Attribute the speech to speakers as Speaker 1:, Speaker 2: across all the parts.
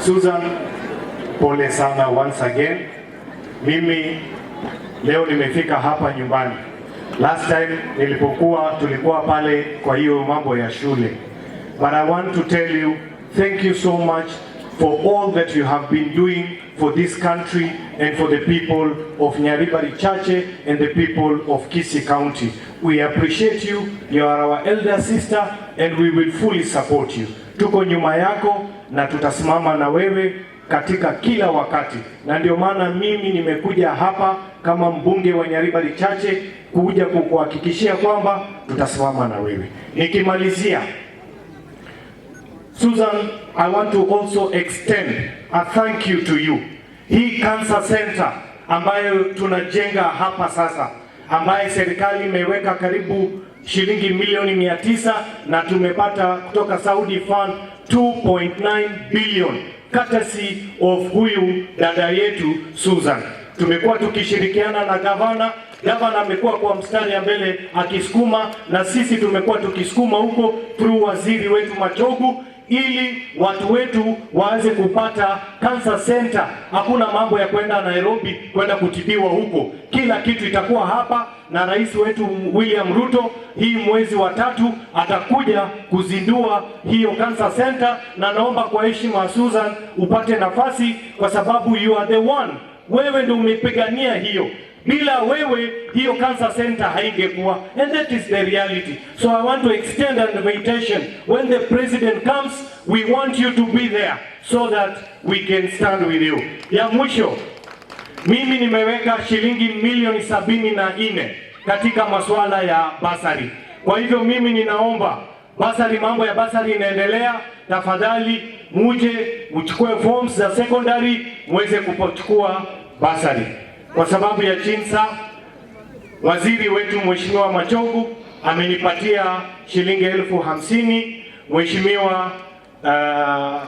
Speaker 1: Susan, pole sana once again. Mimi leo nimefika hapa nyumbani. Last time nilipokuwa, tulikuwa pale kwa hiyo mambo ya shule. But I want to tell you thank you so much for all that you have been doing for this country and for the people of Nyaribari Chache and the people of Kisii County. We appreciate you. You are our elder sister and we will fully support you. Tuko nyuma yako na tutasimama na wewe katika kila wakati, na ndio maana mimi nimekuja hapa kama mbunge wa Nyaribari Chache kuja kukuhakikishia kwamba tutasimama na wewe. Nikimalizia, Susan, I want to also extend a thank you to you. Hii cancer center ambayo tunajenga hapa sasa, ambaye serikali imeweka karibu shilingi milioni 900 na tumepata kutoka Saudi Fund 2.9 billion courtesy of huyu dada yetu Susan. Tumekuwa tukishirikiana na gavana. Gavana amekuwa kwa mstari ya mbele akisukuma, na sisi tumekuwa tukisukuma huko through waziri wetu Machogu ili watu wetu waanze kupata cancer center. Hakuna mambo ya kwenda Nairobi kwenda kutibiwa huko, kila kitu itakuwa hapa, na rais wetu William Ruto hii mwezi wa tatu atakuja kuzindua hiyo cancer center, na naomba kwa heshima Susan upate nafasi, kwa sababu you are the one, wewe ndio umepigania hiyo. Bila wewe hiyo cancer center haingekuwa, and that is the reality. So I want to extend an invitation. When the president comes, we want you to be there so that we can stand with you. Ya mwisho, mimi nimeweka shilingi milioni 74 katika masuala ya bursary. Kwa hivyo mimi ninaomba bursary, mambo ya bursary inaendelea, tafadhali muje mchukue forms za secondary muweze kuchukua bursary. Kwa sababu ya chinsa, waziri wetu Mheshimiwa Machogu amenipatia shilingi 50,000. Mheshimiwa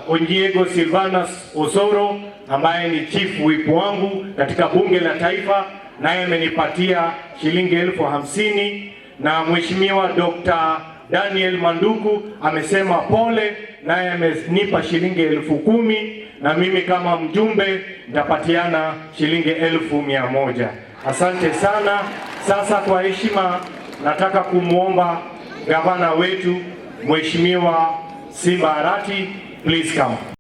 Speaker 1: Onyiego Silvanus Osoro ambaye ni chief whip wangu katika bunge la taifa naye amenipatia shilingi 50,000 na Mheshimiwa Dr. Daniel Manduku amesema pole, naye amenipa shilingi 10,000 na mimi kama mjumbe nitapatiana shilingi 100,000. Asante sana. Sasa kwa heshima, nataka kumwomba gavana wetu Mheshimiwa Simba Arati, please come.